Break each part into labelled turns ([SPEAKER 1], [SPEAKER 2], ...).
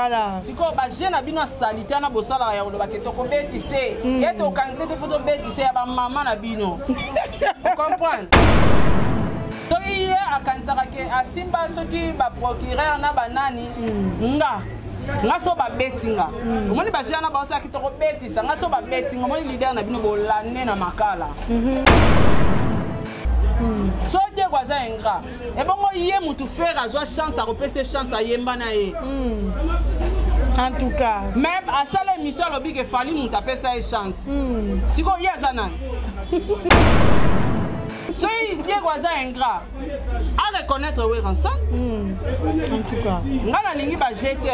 [SPEAKER 1] Voilà.
[SPEAKER 2] Sikoyo ba jeu na bino ya salite wana bosalaka ya koloba ke tokobetise ye tokangise te fo tobetise ya bamama na bino, comprendre? Soki ye akanisaka ke asimba soki baprocureur na banani, nga so babeti nga, omoni baje wana baosalaki tokobetisa nga, so babeti nga, omoni leader na bino bolande na makala. So Diego aza ingrat, ebongo ye mutu Ferre azwa chance, akopesa chance ayemba na ye.
[SPEAKER 1] En tout cas.
[SPEAKER 2] Mais asala émission, alobi ke Fally mutu apesa ye chance. Sikoyo ye aza nani? Soki Diego aza ingrat, areconnaître Werrason.
[SPEAKER 1] En tout cas.
[SPEAKER 2] Nga nalingi baje te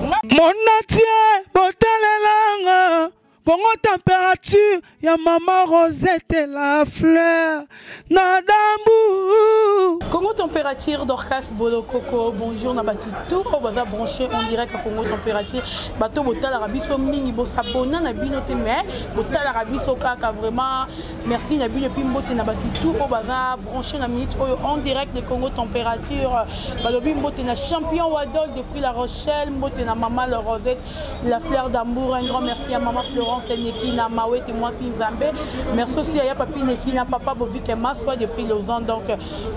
[SPEAKER 2] nga.
[SPEAKER 3] Monatie botalelanga Congo Température ya mama Rosette la fleur na dambu.
[SPEAKER 1] Congo Température, Dorcas Bolokoko, bonjour na bato tout oyo baza branché en direct à Congo Température. Bato botalaka biso mingi, bosabona na bino te, mais botalaka biso kaka, vraiment merci na bino. Et puis mbote na bato tout oyo baza branché na minute oyo en direct de Congo Température. Balobi mbote na champion Wadol depuis La Rochelle, mbote na mama La Rosette la fleur d'amour, un grand merci à maman Florence Nekina Mawete mwasi Nzambe. Merci aussi à ya papi Nekina, papa Bovik Maswa depuis Lausanne, donc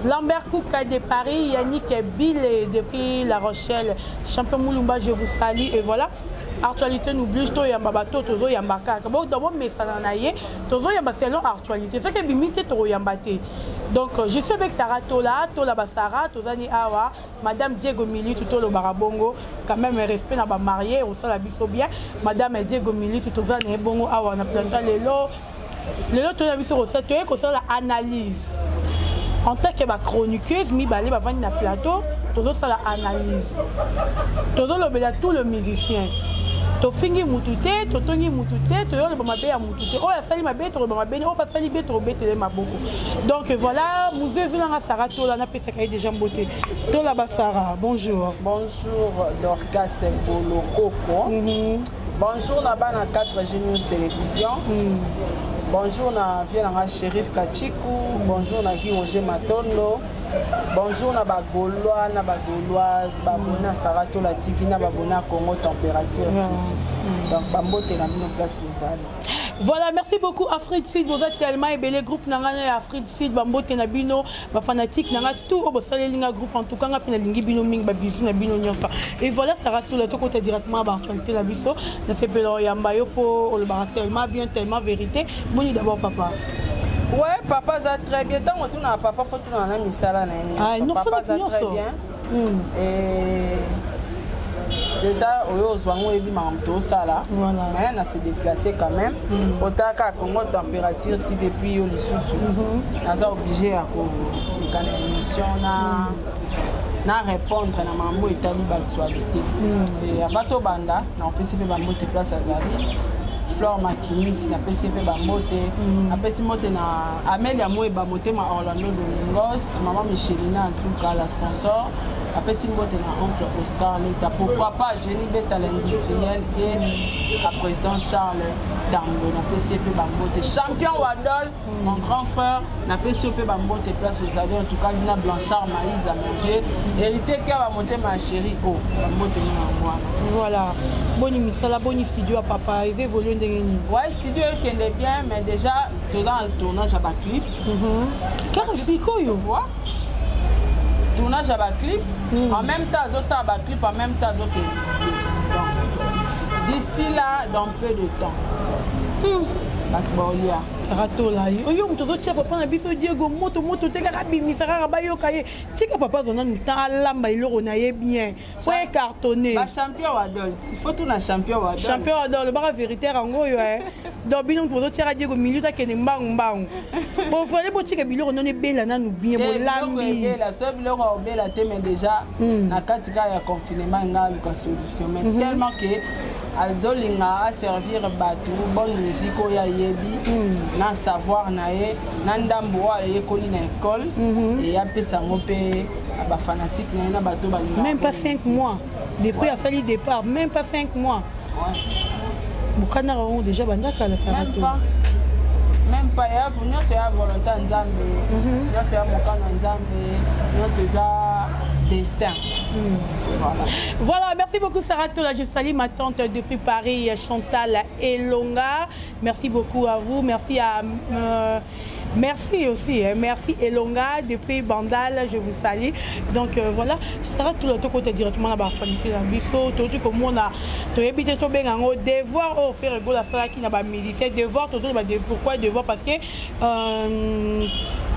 [SPEAKER 1] Lambert Kouka de Paris, Yannick Bill depuis La Rochelle, champion Moulumba, je vous salue. Et voilà, actualité nous oblige, toyamba bato, tozoyamba kaka bo d'abord mesana na ye, tozoyamba selon actualité. Soki ebimi te, tokoyamba te. Donc je suis avec Sarah Tola, Tola Basara, tozani awa madame Diego Militu, tolobaka bongo quand même, respect na bamarié, osala biso bien. Madame Diego Militu, toza na ye bongo awa na plateau lelo. Lelo toza biso kosala, toye kosala analyse en tant que bachroniqueuse mibale bavandi na plateau. Tozosala analyse, tozolobela tout le musicien. Tofingi mutu te, totongi mutu te, toyoloba mabe ya mutu te. Oyo asali mabe, toloba mabe, oyo basali be, tobetele maboko. Donc voilà, muzu ezolanga Sara Tola, napesaka ye déjà mbote. Tola Basara, bonjour.
[SPEAKER 2] Bonjour Dorcas Bolokoko. Bonjour na bana 4G News Télévision. Bonjour na vie nanga Shérif Kachiku. Bonjour na Guy Roger Matondo. Bonjour na bagaulois na bagauloise, babone ya Sarah Tola TV na babone ya Congo Température TV. Donc bambote na bino place bozali.
[SPEAKER 1] Voilà, merci beaucoup Afrique Sud, vous êtes tellement ebele, groupe na nga ya Afrique Sud, bambote na bino, ba fanatique na nga tout oyo bosaleli nga groupe. En tout cas nga mpe nalingi bino mingi, babisu na bino nyonso. Et voilà, Sarah Tola, tokota directement ba actualité na biso. Nasepela oyamba yo mpo olobaka tellement bien, tellement vérité. Boni d'abord papa?
[SPEAKER 2] Ouais, papa aza très bien. Ntango tunaka papa, fo tunaka na misala na ye
[SPEAKER 1] Ah,
[SPEAKER 2] nyonso.
[SPEAKER 1] Non,
[SPEAKER 2] papa aza
[SPEAKER 1] nyonso.
[SPEAKER 2] très bien. Et déjà oyo ozwango, oyebi makambo tosala. Mais na se déplacer quand même, otaka Congo Température TV, puis yo lisusu naza obligé ya koleka na émission na répondre na makambo etali baactualité. Et avant tobanda, napesi mpe bambote place azali, Flore Makinisi, napesi ye mpe bambote. Napesi mbote na Amelia Moyeba Motema, Orlando Domingos, mama Michelina Azuka la sponsor. Apesi mbote na oncle Oscar Leta, pourquoi pas Jenny Beta l'industriel et à président Charles Tambo, napesi ye mpe bambote. Champion Wadol, mon grand frère, napesi yo mpe bambote place ozali. En tout cas na Blanchard Maïsa, mon vieux héritier Kaba Motema ya chéri o, bambote no yango wana.
[SPEAKER 1] Voilà, boni misala, boni studio ya papa, eza évolue ndenge nini?
[SPEAKER 2] Ouais, studio ekende bien, mais déjà toza na tournage ya baclip.
[SPEAKER 1] Kaka sikoyo?
[SPEAKER 2] Ouais. Tournage ya baclip, en même temps azosala baclip, en même temps azoke studio. Donc d'ici là, dans peu de temps, bato baolia.
[SPEAKER 1] Ratola oyo moto azotia papa na biso Diego moto moto te, kaka abimisa kaka bayoka ye. Tika papa azwa nanu temps, alamba eloko na ye bien po ecartonne.
[SPEAKER 2] Bachampion Wadol, il faut tuna champion Wadol.
[SPEAKER 1] Champion Wadol, lobaka vérité yango oyo e. Donc bino moto bozotiaka Diego milieu, akende mbangu mbangu, bofale botika biloko nano ebela nanu bien. Bolambi.
[SPEAKER 2] Ebela so biloko ya obela te, mais déjà na kati kaka ya confinement nga aluka solution, mais tellement ke azolinga aservir bato bonne musique oyo ayebi na savoir na ye na ndambo oyo ayekoli na école, e apesa yango mpe bafanatike na ye na bato balingaka.
[SPEAKER 1] Même pas 5 mois depuis asali départ, même pas 5 mois. Bokanaka yango déjà bandaka na
[SPEAKER 2] Même
[SPEAKER 1] Sarato.
[SPEAKER 2] pas, même pas. Ya nyonso ya volonté ya Nzambe, nyonso ya mokano ya Nzambe, nyonso eza Destin. Voilà.
[SPEAKER 1] Voilà, merci beaucoup Sarah Tola. Je salue ma tante depuis Paris, Chantal Elonga. Merci beaucoup à vous. Merci à merci aussi, hein. Merci Elonga depuis Bandal, je vous salue. Donc voilà, Sarah Tola, tu côté directement la actualité dans biso, tu tu comme on a tu évité to benga ngo devoir au faire go la sala qui n'a pas musicien devoir tout ba pourquoi devoir parce que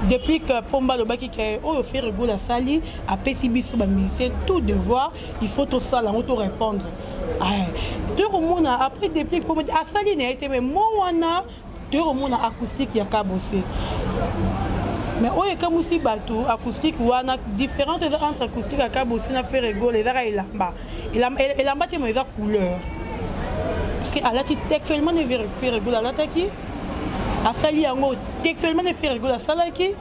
[SPEAKER 1] depuis que Pomba lobaki ke oyo Ferre Gola asali apesi biso ba musicien tout devoir, il faut tosala yango to répondre. Tokomona après depuis Pomba asali na ye te, mais mo wana tokomona acoustique ya Kabose, mais oyo ekamwisi bato, acoustique wana, différence eza entre acoustique ya Kabose na Ferre Gola ezaka elamba, elamba te, mais eza couleur, parce que alati textuellement ne Ferre Gola alataki, asali yango textuellement ne Ferre Gola asalaki.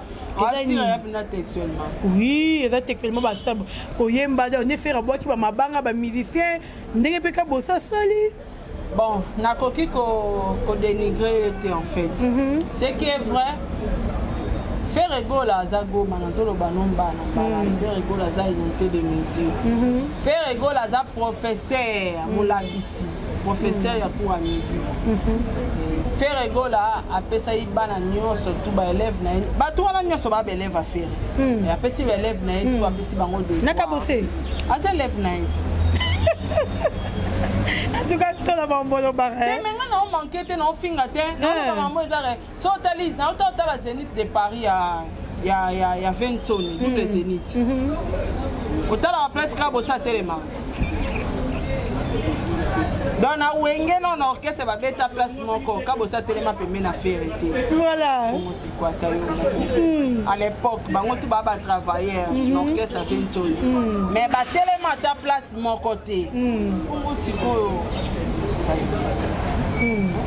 [SPEAKER 2] Textuellement?
[SPEAKER 1] Oui, eza textuellement, basab koyemba ne Ferre abwaki bamabanga bamusicien ndenge mpe Kabose asali.
[SPEAKER 2] Bon, nakoki kodénigrer te en fait. Ce qui est vrai, Ferre Gola aza Goma, nazoloba no mbana mbala. Ferre Gola aza unité de mesure. Ferre Gola aza professeur, molakisi, professeur ya cours ya musique. Ferre Gola apesaki bana nyonso tu baélève na ye, bato wana nyonso baa baélève ya Ferre. Apesi baélève na ye tu, apesi bango.
[SPEAKER 1] Na Kabose?
[SPEAKER 2] Aza élève na ye.
[SPEAKER 1] En tout cas, tola bambolo
[SPEAKER 2] bare. Te, me nga na omanke te, na ofinga te, naoloba mambo eza re. So otali, nauta otala Zénith de Paris ya Ventoni, double Zénith, otalaka place Kabose atelemaka. Donc na Wenge no na orchestre babeta place moko, Kabose atelema pembe na Ferre te.
[SPEAKER 1] Voilà.
[SPEAKER 2] Sikoyo ata yo moko, à l'époque bango tu baa batravailleur na orchestre ya Ventoni, mais batelema ata place moko te. Bongo sikoyo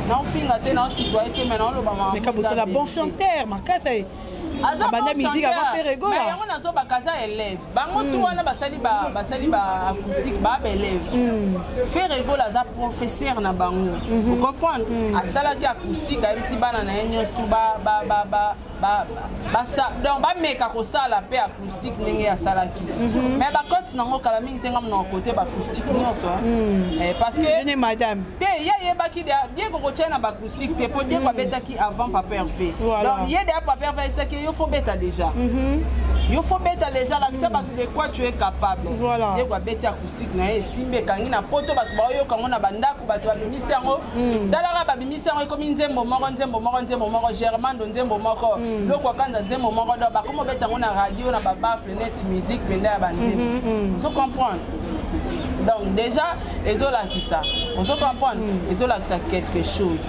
[SPEAKER 2] naofinga te, naotitoye te, mais naoloba.
[SPEAKER 1] Mais Kabose aza bon chanteur makasi.
[SPEAKER 2] Aza
[SPEAKER 1] Abanda musique avant Ferre Gola.
[SPEAKER 2] Yango nazobaka, aza élève. Bango tu wana basali ba acoustique, baa baélève. Ferre Gola aza professeur na bango, ocomprendre? Asalaki acoustique, ayebisi bana na ye nyonso tu donc bameka kosala mpe acoustique ndenge asalaki, mais bakoti nango kala mingi te. Ngamu na kote baacoustique nyonso, parce que
[SPEAKER 1] madame.
[SPEAKER 2] Te, ye ayebaki Diego kotia na baacoustique te, mpo Diego abetaki avant Papa Hervé. Donc ye deya Papa Hervé ayebisaki: yo faut beta déjà, yo faut beta déjà, lakisa bato de quoi tu es capable. Diego abeti acoustique na ye, esimbi, ekangi na poto, bato baoyoka yango na bandako, bato babimisi yango. Talaka, babimisi yango, ekomi nzembo moko, nzembo moko, nzembo moko, Germando nzembo moko, Loko Akanza nzembo moko. Donc bakomi obeta yango na radio, na babaffle net, musique mpenza ya banzembo. Ozo comprendre? Donc déjà ezolakisa, ozo comprendre, ezolakisa quelque chose,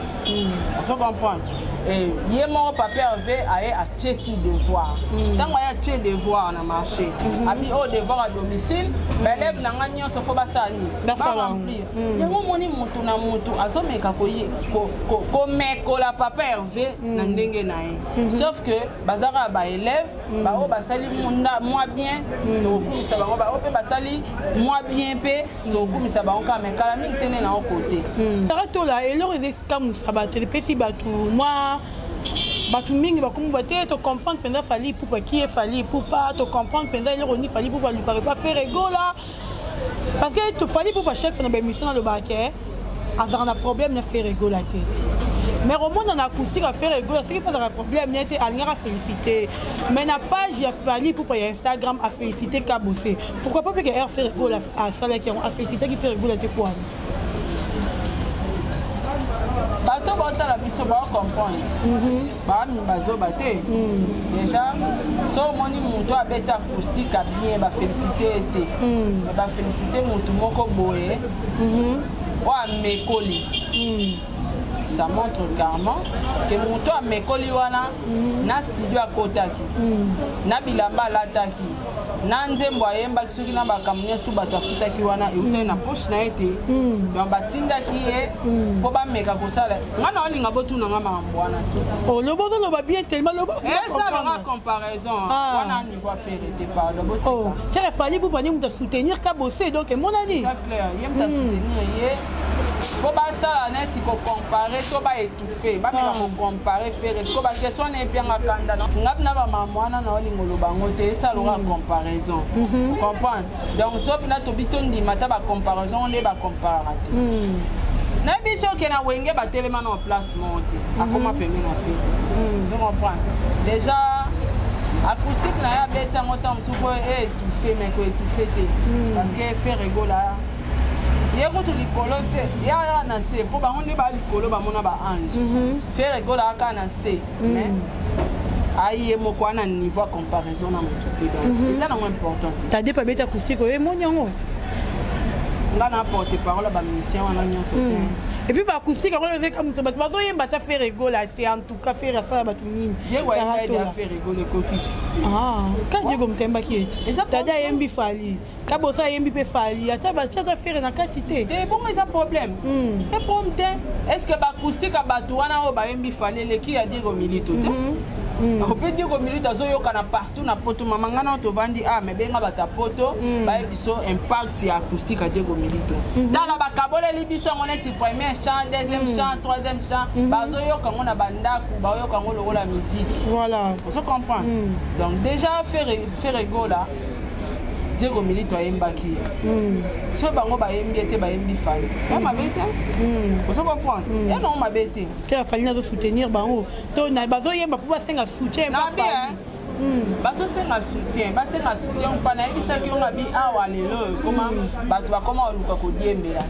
[SPEAKER 2] ozo comprendre? Ye moko Papa Hervé aye atie sous devoir. Ntango aye atie devoir na marché, abi oyo devoir à domicile, baélève na nga nyonso faut basala nini? Baremplir yango. Omoni, motu na motu azomeka komekola Papa Hervé na ndenge na ye, sauf que baza kaka baélève. Baoyo basali mwa bien, tokokumisa bango. Baoyo mpe basali mwa bien mpe, tokokumisa bango kaka, mais kala mingi te nde na okote.
[SPEAKER 1] Tola, eloko eza esikamwisa bato, epesi bato mwa bato mingi bakomi ba te tocomprendre mpenza Fally Ipupa, ki ye Fally Ipupa, tocomprendre mpenza eloko nini Fally Ipupa alukaka epa Ferre Gola, parce que Fally Ipupa, chaque fois na baémission nalobaka ke azalaka na problème na Ferre Gola te, mais omona na acoustique ya Ferre Gola, soki mpe azalaka problème ne te, alingaka félicité. Mais na page ya Fally Ipupa ya Instagram, afélicité Kabose. Pourquoi pas? Mpe ke air Ferre Gola asalaki yango, afélicitaki Ferre Gola te kwani?
[SPEAKER 2] Bato baotala biso baocomprendre, baami bazoba te. Déjà so omoni moto abeti acoustique a bien, bafélicité ye te, mais bafélicité motu moko boye oyo amekoli, ça montre carrément ke moto amekoli wana na studio akotaki, na bilamba alataki, na nzembo ayembaki, soki na makambo nyonso tu bato afutaki wana eutaki na poche na ye te. Donc batindaki ye mpo bameka kosala. Nga na olinga botuna nga makambo wana te.
[SPEAKER 1] Oloba, ozoloba bien tellement, loba.
[SPEAKER 2] Esalanga comparaison wana niveau affaire te, pardon, botika.
[SPEAKER 1] Sere Fally Ipupa nde moto asoutenir Kabose, donc emonani.
[SPEAKER 2] C'est clair, ye moto asoutenir ye. Mpo basala neti kocompare to baétouffe, bameka kocompare Ferre. Siko baquestion wana epianga kanda nga mpena. Bamama wana na olinga oloba yango te, esaloka comparaison, comprendre. Donc so mpena tobi tondima ata bacomparaison nde bacomparaka te. Nayebi so oke na Wenge, batelema na place moko te, akoma pembe na Ferre. Ozo comprendre? Déjà acoustique na ye abeti yango ntango mosusu po étouffe, mais koétouffe te, parce que Ferre Gola ye kutu likolo te, ye aya na se, mpo bango nde baa likolo, bamona baange. Ferre Gola aka na se, mais aye moko wana niveau ya comparaison na motu te, donc eza nango important te.
[SPEAKER 1] Tade mpe abeti acoustique oyo, emoni yango.
[SPEAKER 2] Nga na porte parole ya bamusicien wana nyonso te.
[SPEAKER 1] Et puis baacoustique yango ezekamwisa bato bazoyemba ata Ferre Gola te. En tout cas, Ferre asala bato nini?
[SPEAKER 2] Diego ayemba ya Ferre Gola ekoki ti.
[SPEAKER 1] Ka Diego moto ayembaki ete.
[SPEAKER 2] Eza
[SPEAKER 1] Tade ayembi Fally, Kabosa ayembi mpe Fally, ata batia ata Ferre na kati te.
[SPEAKER 2] Te, bongo eza problème e problème te. Est ce que baacoustique ya bato wana oyo bayembi Fally eleki ya Diego Milito te? Ope Diego Milito azoyokana partout na Poto. Mama, ngai nao tovandi a me benga bato ya Poto, bayebi biso impact ya acoustique ya Diego Milito. Tala, bakaboleli biso yango neti premier chant, deuxième chant, troisième chant, bazoyoka yango na bandako, baoyoka yango lokola musique.
[SPEAKER 1] Voilà.
[SPEAKER 2] Ozo comprendre? Donc déjà Ferre Gola, Diego Milito ayembaki ye. So bango bayembi ye te, bayembi Fally, ya mabe te. Ozo comprendre? Ya nango mabe te.
[SPEAKER 1] Te, Fally nazosoutenir bango to bazoyemba mpo basenga soutien.
[SPEAKER 2] Na bien, bazosenga soutien, basenga soutien mpa. Nayebisaki yo nga bi awa lelo ekoma bato bakoma koluka kodiembela.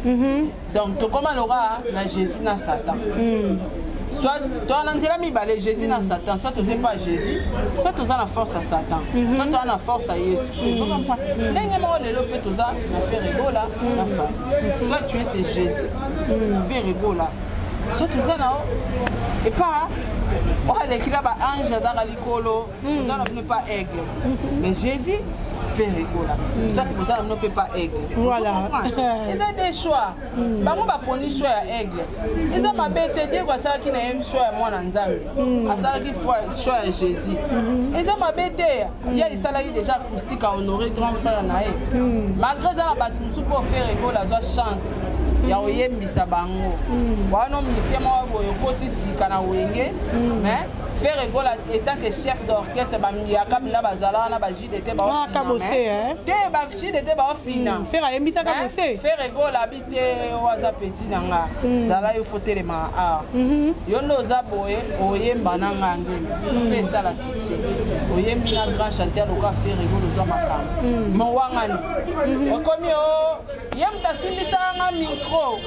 [SPEAKER 2] Donc tokoma loka na Jésus na Satan, soit toza na nzela mibale, Jésus na Satan. Soit toza epa Jésus, soit toza na force ya Satan, soit toza na force ya Yesu. Ozocomprendre? Ndenge moko lelo mpe toza na Ferre Gola na Fally. Soit tu es c'est Jésus, Ferre Gola, soit toza na epa oyo aleki na baange, azaka likolo, oza na bino epa aigle, mais Jésus, Ferre Gola, soit boza na bino mpe pa aigle. Eza des choix. Bango baponi choix ya aigle, eza mabe te. Diego asalaki na ye choix ya mwana Nzambe, asalaki choix ya Jésus, eza mabe te. Ye esalaki déjà acoustique ahonoré grand frère na ye, malgré eza na bato mosusu mpo Ferre Gola azwa chance ya koyembisa bango wana. Musicien moko boye okoti sika na Wenge, mais Ferre Gola étant que chef d'orchestre, bamiyaka mpena bazala wana, bajide te. Te, bajide te, baofina.
[SPEAKER 1] Ferre ayembisaka bose.
[SPEAKER 2] Ferre Gola abi te, oyo aza petit na nga, zala yo fo telema a yo nde oza boye, oyemba na nga ngeni mpe esala succès. Oyembi na grand chanteur loka Ferre Gola, ozwa makambo mowangani okomi o ye moto asimbisaka nga micro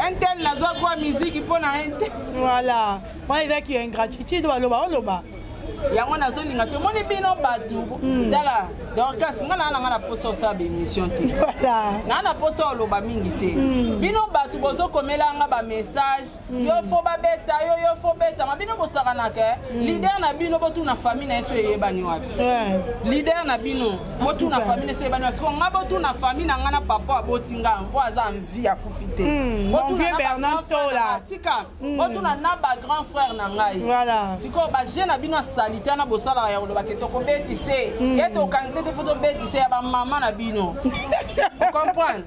[SPEAKER 2] intel, nazwa kwa miziki mpo na intel.
[SPEAKER 1] Voilà, wana ezaki ingratitude, baloba oloba.
[SPEAKER 2] Yango nazolinga tomoni bino bato. Tala Dorcas, nga naa nanga na posa osala baémission te, naa na posa oloba mingi te. Bino bato bozokomelanga bamessage, yo fo babeta yo, yo fo betama. Bino bosakanaka. Leader na bino, botuna famille na ye so eyebani wapi. Leader na bino, botuna famille na ye so eyebani wapi. Siko nga, botuna famille na nga na papa aboti nga mpo aza envie, akufi te. Tika, botuna na bagrand frère na ngai. Sikoyo baje na bino asalite wana bosalaka ya kolobaka tokobetise ye, tokangise te, fo tobetise ya bamama na bino. Comprendre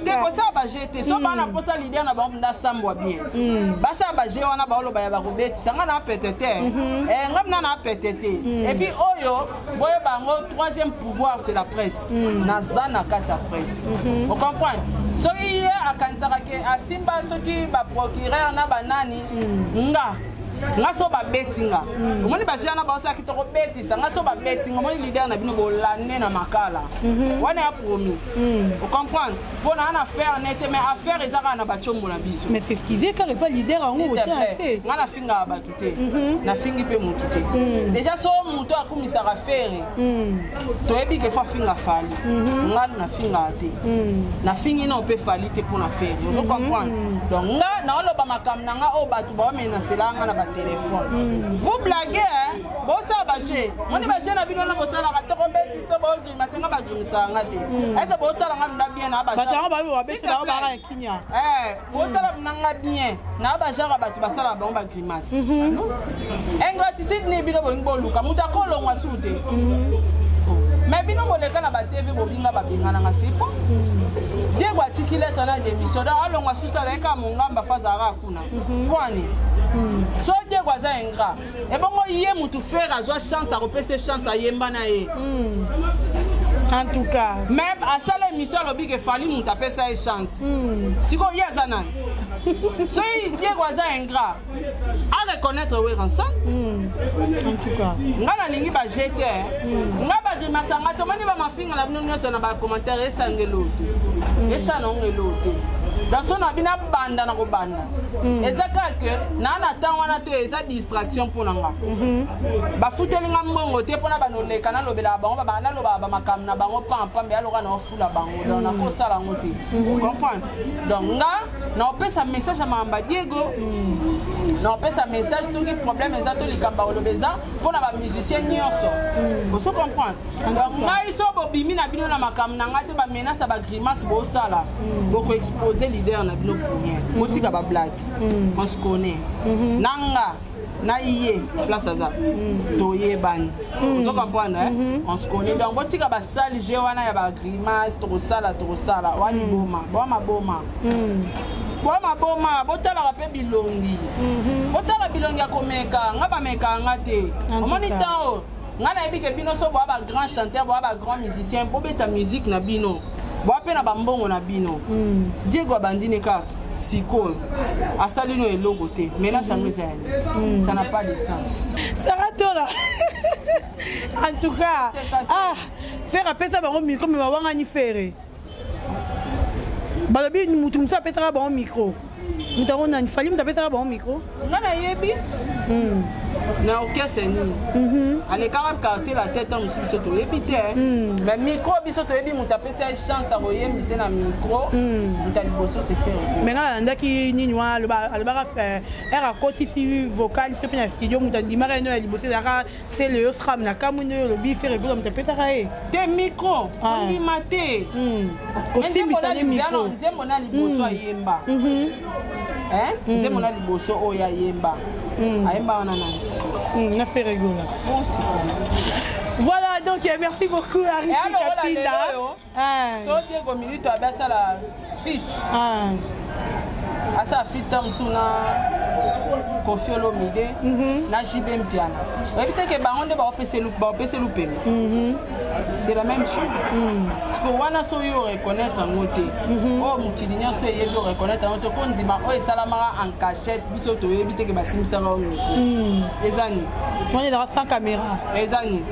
[SPEAKER 2] te, kosala baje te. So bana mposa leader na bango mnda asambwa bien, basala baje wana baoloba ya bakobetisa. Nga na pete te, nga mna na pete te. Et puis oyo boyeba yango, troisième pouvoir, c'est la presse. Naza na kati ya presse, ocomprendre? Soki ye akanisaka ke asimba, soki baprocureur na banani, nga so babeti nga, omoni baje wana baosalaki tokobetisa nga. So babeti nga, omoni leader na bino bolande na makala wana ya promis. Ocomprendre? Mpo na na affaire ne te, mais affaire eza kaka na batiombo na biso.
[SPEAKER 1] Mais s'excuser kaka epa leader yango botia se.
[SPEAKER 2] Nga nafingaka bato te, nafingi mpe motu te. Déjà so motu akumisaka Ferre, toyebi ke fo afinga Fally. Nga nafingaka te, nafingi nao mpe Fally te mpo na Ferre. Ozo comprendre? Donc nga naoloba makambo na nga oyo bato baomenasela nga na batelefone. Vous blaguez, bosala baje, moni baje na bino wana bosalaka tokobetiso, bogrimase nga, bagrimisaka nga te. Ese botala nga mna bien na botala nanga bien na bajara, bato basalaka bango bagrimace. Ingratitude ni bino bolingi boluka moto akolongwa su te. Mais bino boleka na batv, bobinga babengananga, c'est bon. Diego atiki lettre na démission, donc alongwa susu, azalaki kaka mongamba, fa azalaka kuna poani. So Diego aza ingrat, ebongo ye mutu Ferre azwa chance, akopesa chance, ayemba na ye.
[SPEAKER 1] En tout cas.
[SPEAKER 2] Mais asala émission, alobi ke Fally mutu apesa ye chance. Sikoyo ye aza nani? Soki Diego aza ingrat, areconnaître Werrason.
[SPEAKER 1] En tout cas.
[SPEAKER 2] Nga nalingi baje te, nga bagrimasanga, tomoni bamafinga na bino nyonso na bacommentaire, esanga eloo te, esala nango eloo te. Donc so na bino abanda na kobanda, eza kaka ke naa na ntango wana te, eza distraction mpo na nga. Bafuteli nga mbongo te mpona banoleka, nalobelaka bango, nalobaka bamakambo na bango pampambe, aloka na ofula bango. Donc nakosala yango te, comprendre? Donc nga naopesa message ya makambo ya Diego, naopesa message soki problème eza to likambo ya koloba eza mpona bamusicien nyonso, oso comprendre? Donc ngai so bobimi na bino na makambo na ngai te, bamenace ya bagrimace bosala, bokoexpose leader na bino pour rien. Botika bablague, on se connaît. Na nga na ye, place aza, toyebani, ozo comprendre, eh? On se connaît. Donc botika basali je wana ya bagrimace, tokosala, tokosala wani boma boa maboma, boa maboma. Botalaka mpe bilongi, botala bilongi ya komeka nga, bamekaka nga te. Omoni ntan oyo nga nayebi ke bino so boa bagrand chanteur, boa bagrand musicien, bobeta musique na bino, boa mpe na bambongo na bino. Diego abandini kaka sikoyo, asali no eloko te. Menace yango eza yani, ça n'a pas de sens.
[SPEAKER 1] Sarah Tola, en tout cas, ah, Ferre apesa bango micro, mais bawangani Ferre. Balobi mutu mosusu apesaka bango micro, moto yango nani? Fally moto apesaka bango micro?
[SPEAKER 2] Nga nayebi na orchestre nini alekaka Quartier la tête mosusu, biso toyebi te. Mais micro, biso toyebi moto apesa ye chance akoyembise na micro, moto ya liboso c'est Ferre.
[SPEAKER 1] Mais nga nalandaki nini wana, alobaka ere akotisi vocal so mpe na studio, moto andimaka ye no ya liboso ezalaka Celeo Sram. Na kamwi nde olobi Ferre Gola moto apesaka ye.
[SPEAKER 2] Te, micro ondima te.
[SPEAKER 1] Kosimbisa ne micro.
[SPEAKER 2] Nzembo na liboso ayemba, nzembo na liboso oyo ayemba, ayemba wana nani?
[SPEAKER 1] Na Ferre Gola.
[SPEAKER 2] Bon, sikoyo.
[SPEAKER 1] Voilà, donc merci beaucoup Arichi Kapinda.
[SPEAKER 2] So Diego Milito abe asala feat, asala feat ta mosusu na Koffi Olomide na JB Mpiana, oyebi te ke bango nde baopesa lupembe, c'est la même chose. Parce que wana so oyo oreconnaître yango te, oyo mokili nyonso eyebi, oreconnaître yango te, ko ndima oyo esalamaka en cachette, biso toyebi te ke basimbisaka oyo micro, eza nini?
[SPEAKER 1] Wana ezalaka sans caméra.
[SPEAKER 2] Eza nini?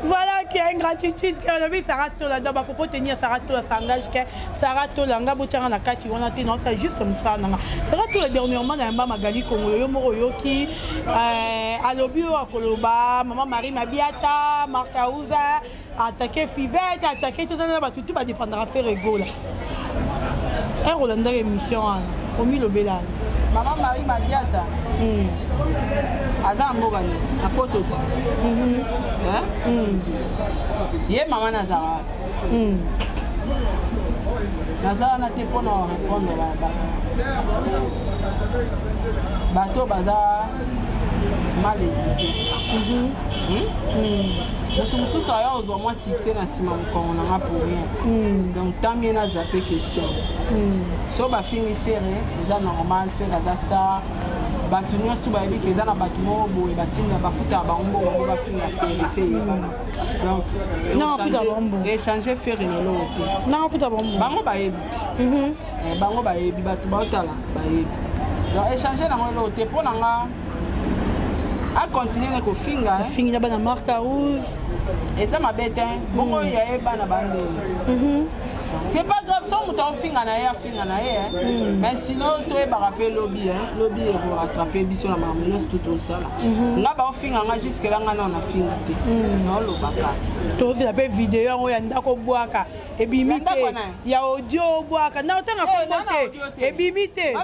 [SPEAKER 1] Voilà qui a ingratitude que olobi Sarah Tola. Donc bapropos tenir Sarah Tola, ça engage que Sarah Tola. Nga botianga na kati wana te, non, c'est juste comme ça nanga Sarah Tola. Dernièrement na yamba Magali Kongo, yo moko oyoki alobi oyo akoloba mama Marie Mabiata, Marka Uza attaqué Fivette, attaqué tata, bato tu badefendaka Ferre Gola. Ere olandaka émission wana, omilobelana?
[SPEAKER 2] Mama Marie Madiata aza na mboka nini? Na poto ti ye mama nazalaka, naza wana te mpona répondre bato baza mal éduqué. Moto mosusu aya ozwa mwa succès na nsima mokongo nanga pour rien. Donc tant mieux, naza pe question so bafingi Ferre, eza normal. Ferre aza star, bato nyonso bayebi ke eza na bato moko boye batinda, bafutaka bango mbongo mpo bafinga Ferre, se eyebana. Donc échange Ferre na eloko te, bango bayebi ti, bango bayebi, bato baotala bayebi. Donc échange nango eloko te mpo na nga, acontinue ne kofinga.
[SPEAKER 1] Afingi na bana Marka Rouge.
[SPEAKER 2] Eza mabe te, bongo ya ye bana bandeni, c'est pas grave. So moto aofinga na ye, afinga na ye, mais sinon toyebaka mpe lobi, lobi ekorattrape biso na makambo nyonso to tosala. Nga baofinga nga, jusque là nga nao nafinga te, naolobaka.
[SPEAKER 1] Tozela mpe video yango ya ndako obwaka, ebimi te, ya audio obwaka na otanga kombo te, ebimi te.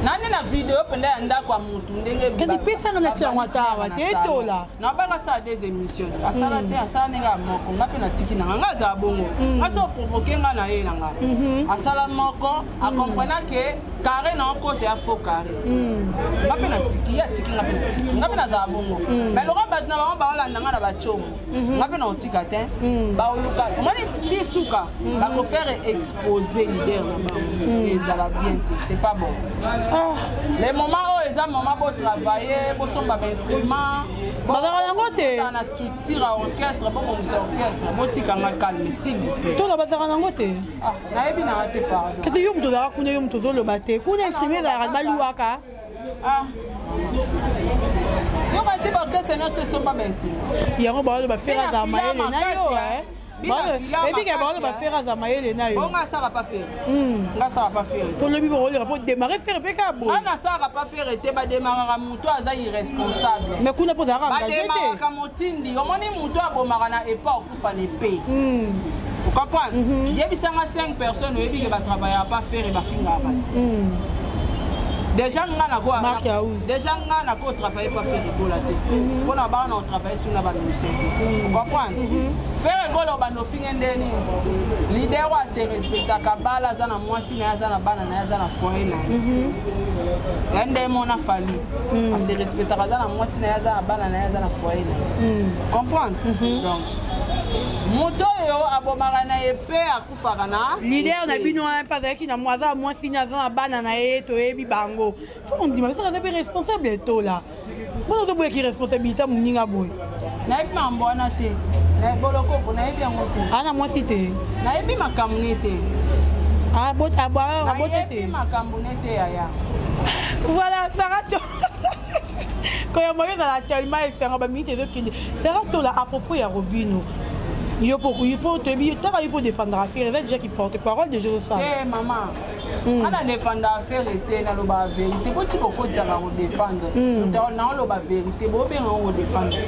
[SPEAKER 2] Nani na video mpenza ya ndako ya mutu ndenge
[SPEAKER 1] Kasi pesanga na tia yango ata awa te, etola.
[SPEAKER 2] Nabaka asala des émissions ti asala te, asala ndenge ya moko. Nga mpe natiki na nga, nga azala bongo. Nga so oprovoke nga na ye na nga, asala moko, acomprena ke carré na okota ya faux carré. Nga mpe natiki ye, atiki nga mpe natiki, nga mpe nazala bongo. Mais lokola bato na bango baolanda nga na bacomo, nga mpe na otika te. Baoluka omoni ti suka bakofaire expose leader na bango, ezala bien te, c'est pas bon. Le moment oyo eza moment botravaille, bosomba bainstrument.
[SPEAKER 1] Bazalaka yango te.
[SPEAKER 2] Bozala na structure ya orchestre, bobongisa orchestre, botikanga calme, s'il vous plaît.
[SPEAKER 1] Tola, bazalaka nango te.
[SPEAKER 2] Ah, nayebi nanga te, pardon.
[SPEAKER 1] Kasi yo moto ozalaka kuna, yo moto ozoloba te. Kuna instrument ezalaka, baluwaka.
[SPEAKER 2] Ah, yoka ti baorchestre nyonso esomba bainstrument.
[SPEAKER 1] Yango baoloba Ferre azala mayele na yo, eh.
[SPEAKER 2] Bina fila
[SPEAKER 1] Ebike
[SPEAKER 2] makasi,
[SPEAKER 1] baoloba
[SPEAKER 2] eh.
[SPEAKER 1] Ferre aza mayele na yo.
[SPEAKER 2] Bongo asalaka pa Ferre, nga asalaka pa Ferre.
[SPEAKER 1] Tolobi bokoleka mpo démarre Ferre mpe kaka boye.
[SPEAKER 2] Nga nasalaka pa Ferre te. Bademaraka moto aza irresponsable.
[SPEAKER 1] Mais kuna mpo ozalaka engagé te.
[SPEAKER 2] Bademaraka motindi. Omoni, moto abomaka na epa okufa na epe, ocomprendre? Yebisanga 5 personnes oyebi ke batravaillaka pa Ferre, bafingaka bato. Déjà nga nako
[SPEAKER 1] Marc House.
[SPEAKER 2] Déjà nga nako travailler pa Ferre Gola te, mpona baa na otravaille sur na bamusicien te, ocomprendre? Ferre Gola obanda ofinge ndeni leader oyo ase respectaka, bala aza na mwasi na ye, aza na bana na ye, aza na foyer na ye. Ya nde mona Fally ase respectaka, aza na mwasi na ye, aza na bana na ye, aza na foyer na ye, comprendre? Donc moto oyo abomaka na ye mpe akufaka na
[SPEAKER 1] Leader na
[SPEAKER 2] epe.
[SPEAKER 1] Bino wana mpe azalaki na mwa, aza na mwasi ni, aza na bana na ye, toyebi bango. Fo ondima besaka aza mpe responsable. Etola, mpona ozoboyaki responsabilité moninga boye.
[SPEAKER 2] Nayebi makambo wana te. Bolokoko, nayebi yango te.
[SPEAKER 1] Aza na mwasi te.
[SPEAKER 2] Nayebi makambo ne te.
[SPEAKER 1] Abote
[SPEAKER 2] Nayebi
[SPEAKER 1] te.
[SPEAKER 2] makambo ne te, yaya.
[SPEAKER 1] Voilà, Sarah to koyamba yo ezala tellement esengo. Baminute ezokende. Sarah Tola, à propos ya Robino, yo po toyebi taka yo mpo défendre affaire, eza déjà ki porte parole déjà osala.
[SPEAKER 2] Te, mama, nga na défendre affaire te, naloba vérité. Boti bokotiaka kodéfendre, naoloba vérité, bobenga ngo kodéfendre.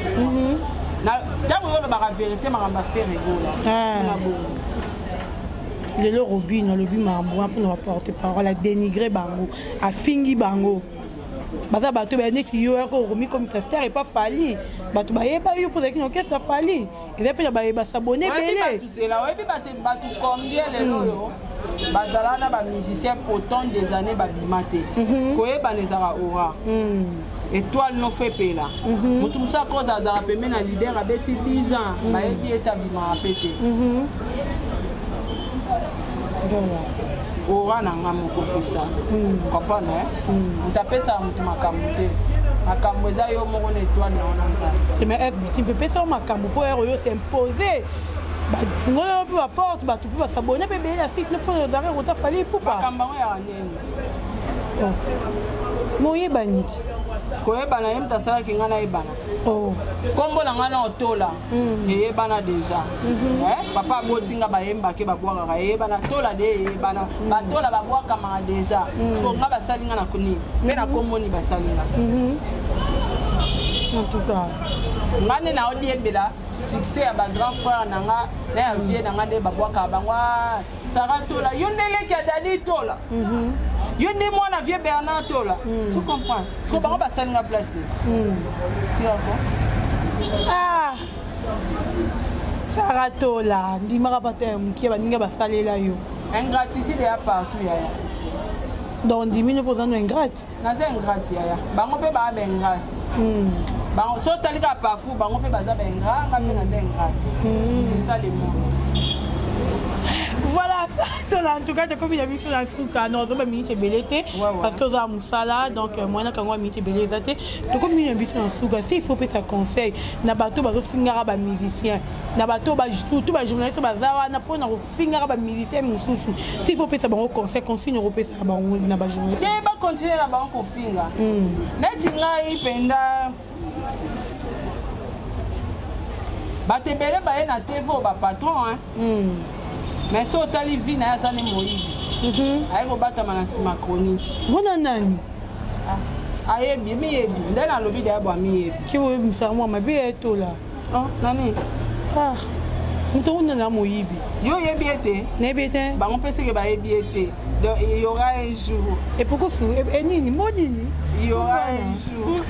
[SPEAKER 2] Ntango yo olobaka vérité, makambo affaire egola na bongo.
[SPEAKER 1] Lelo Robino alobi makambo wana mpona baporte parole, adénigre bango, afingi bango. Baza bato baya neti yo yako okomikomisa star epa Fally. Bato bayeba yo mpo ozalaki na orchestre Fally, eza mpe na bayeba sabone
[SPEAKER 2] Oyebi
[SPEAKER 1] ebele.
[SPEAKER 2] Bato zela, oyebi bato combien lelo oyo bazala na bamusicien autant des années, babima te. Koyebana ezalaka aura, étoile no fo epela. Motu mosusu akoza azalaka pembe na leader, abeti 10 ans, bayebi ete abimaka mpe te. Aura na nga moko fesa, comprendre? Moto apesaka motu makambo te, makambo eza yo moko na étoile na yo na Nzambe.
[SPEAKER 1] C'est mais être victime mpe pesa yo makambo mpo ere oyo s'impose, bafungoli mpe baporte, bato mpe basabone mpe ebele na site mpo ozalaka kota Fally Ipupa.
[SPEAKER 2] Makambo yango yaka nini?
[SPEAKER 1] Moyebani ti.
[SPEAKER 2] Koyebana, ye moto asalaki ngai nayebana.
[SPEAKER 1] Oh.
[SPEAKER 2] Nkombo na ngai na otola eyebana déjà. Papa abotinga, bayembake, babwakaka, eyebana. Tola de eyebana, batola babwakamaka déjà. Siko nga basali nga na nini mpe na nkombo nini basali nga?
[SPEAKER 1] En tout cas.
[SPEAKER 2] Nga nde naodiembela succès ya bagrand frère na nga na ya vie na nga nde babwakaka bango. Ah, Sara Tola, yo nde leki ya Dadi Tola, yo nde mwana vieux Bernard Tola, so comprendre. Siko bango basali nga place nini? Tikako.
[SPEAKER 1] Ah, Sara Tola, ndimaka bato ya mokie baninga basalela yo.
[SPEAKER 2] Ingratitude ya partout, yaya.
[SPEAKER 1] Donc ndimi no mpo oza no ingrate.
[SPEAKER 2] Naza ingrate, yaya. Bango mpe baa baingrate. Bango so otali kaka parcours, bango mpe baza baingrat, nga mpe naza ingrate. C'est ça le monde.
[SPEAKER 1] Voilà, Tola, en tout cas tokomi na biso na suka. Non, ozoba minute ebele te parce que oza mosala, donc mwana kango ya minute ebele eza te. Tokomi na biso na suka. Si il faut opesa conseil na bato bazofingaka bamusicien, na bato surtout bajournaliste baza wana mpona kofingaka bamusicien mosusu, si il faut opesa bango conseil, consigne okopesaka bango na bajournaliste?
[SPEAKER 2] Te, bakontinue na bango kofinga. Neti ngai mpenza, bato ebele baye na TV oyo bapatron, hein. Mais so otali vie na ye, aza ne moyibi, aye kobatama na nsima chronique.
[SPEAKER 1] Wana nani?
[SPEAKER 2] Ayebi, miyebi nde nalobi daya bwa miyebi.
[SPEAKER 1] Ki oyebisaka mwa mabe ya Etola?
[SPEAKER 2] Oh, nani?
[SPEAKER 1] Ah, moto ngo nani amoyibi?
[SPEAKER 2] Yo oyebi ye te?
[SPEAKER 1] Nayebi ye te.
[SPEAKER 2] Bango mpe seke bayebi ye te. Donc il y aura un jour.
[SPEAKER 1] Epukusu enini mo nini?
[SPEAKER 2] Il y aura un jour.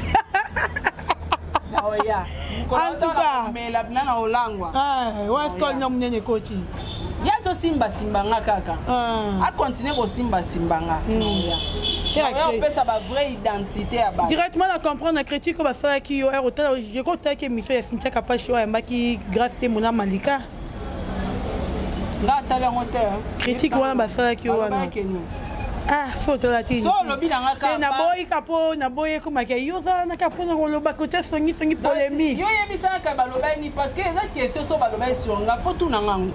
[SPEAKER 2] Naoya.
[SPEAKER 1] En tout cas.
[SPEAKER 2] Mela na na olangwa.
[SPEAKER 1] Ah, wa skol na munene koti.
[SPEAKER 2] Ye azosimbasimba nga kaka.
[SPEAKER 1] Ah.
[SPEAKER 2] Akontinue kosimbasimba nga. Naoya. Naoya opesa ba vraie identité ya bato.
[SPEAKER 1] Directement na comprendre na critique oyo basalaki yo ere otala je crois otalaki émission ya Cynthia Kapashi oyo ayambaki Grâce Temo na Malika.
[SPEAKER 2] Nga atali yango te.
[SPEAKER 1] Critique wana basalaki yo wana. Ah, so otala ti.
[SPEAKER 2] So olobi na nga
[SPEAKER 1] kaka. Naboyi ka po naboyi ekomaka yo oza na ka mpona koloba kotia songisongi polémique.
[SPEAKER 2] Yo yebisaka ka balobaki nini parce que eza question so balobaki sur nga faut tuna nga ngo.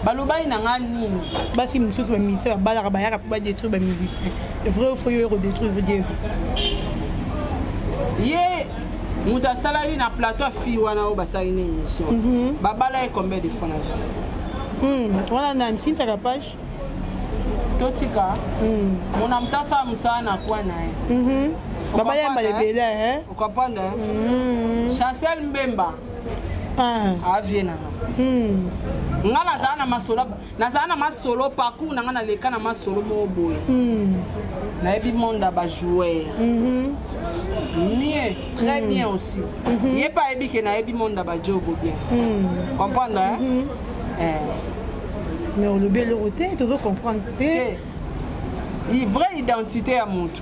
[SPEAKER 2] Balobaki na nga nini?
[SPEAKER 1] Basi mosusu bamusicien babalaka bayaka mpo badétruire bamusicien. Vrai ou faux yo ekodétruire Diego?
[SPEAKER 2] Ye moto asalaki na plateau ya fille wana oyo basalaki na émission. Babala ye combien de fois na vie?
[SPEAKER 1] Wana nani? Cynthia Kapash?
[SPEAKER 2] Totika mona moto asala mosala na kwa na ye.
[SPEAKER 1] Babala ya mbala ebele.
[SPEAKER 2] Ocomprendre? Chancel Mbemba avie na nga. Nga nazala na masolo, nazala na masolo parcours na nga naleka na masolo moko boye. Nayebi monde ya bajoueur mieux, très bien aussi. Ye mpe ayebi ke nayebi monde ya bajogo bien. Comprendre?
[SPEAKER 1] Mais olobi eloko te, tozo comprendre te.
[SPEAKER 2] Vraie identité ya motu.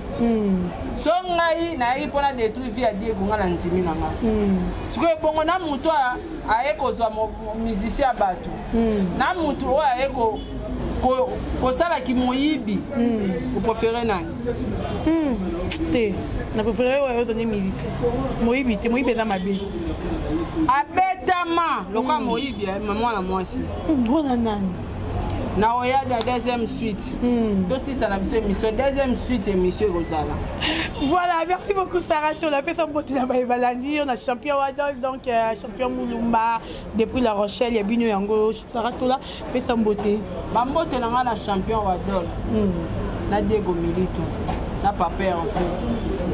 [SPEAKER 2] So ngai nayaki mpona détruire vie ya Diego, nga na ndimi na nga. Sikoyo ebongo na motu aye kozwa musicien ya bato, na motu oyo aye kosalaki moyibi, opréféré nani?
[SPEAKER 1] Te, na préféré oyo ozoni musicien. Moyibi te, moyibi eza mabe.
[SPEAKER 2] Abetama lokola moyibi mwana mwasi.
[SPEAKER 1] Wana nani?
[SPEAKER 2] Na oya na deuxième suite. Tosisa na biso émission, deuxième suite émission ekozala.
[SPEAKER 1] Voilà, merci beaucoup Sarah Tola. Pesa mbote na baye balandi, on a champion Wadol, donc champion Moulumba depuis La Rochelle, ya bino yango Sarah Tola, pesa mbote.
[SPEAKER 2] Bambote na nga na champion Wadol. Na Diego Milito, na papa Hervé ici.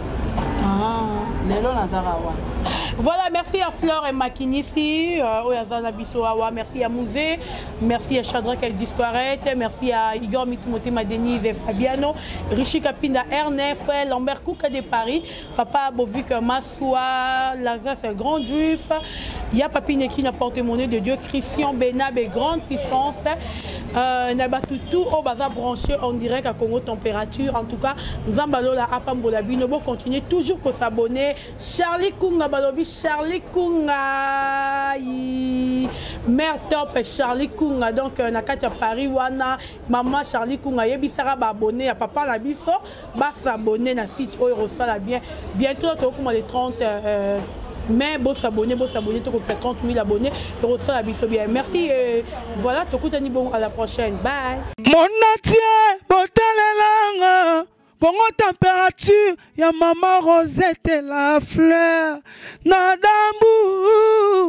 [SPEAKER 2] Lelo nazaka wana.
[SPEAKER 1] Voilà, merci à Flore et Makinisi, oyo aza na biso awa, merci à Mouzé, merci à Shadrach et Discoarette, merci à Igor Mitumotema, Denise et Fabiano, Richie Kapinda, R9, Lambert Kouka de Paris, Papa Bovik Massoua, Lazare Grand Juif, Ya Papi Neki na porte-monnaie de Dieu, Christian Benab et grande puissance, Nabatutu, oyo baza branché en direct à Congo Température. En tout cas, Nzambalola Apambola bino, bon, continuez toujours ko s'abonner. Charlie Kunga balobi, Charlie Kunga, mère top Charlie Kunga, donc na kati ya Paris wana, maman Charlie Kunga yebisaka ba abonné ya papa na biso, ba s'abonner na site oyo rosala bien. Bientôt tokoma le 30 mais bo s'abonner, bo s'abonner, tokokisa 30 000 abonnés, rosala biso bien. Merci, voilà, tokutani bon à la prochaine. Bye.
[SPEAKER 3] Mon entier, botalelanga. Congo température, ya maman Rosette la fleur, na dambu.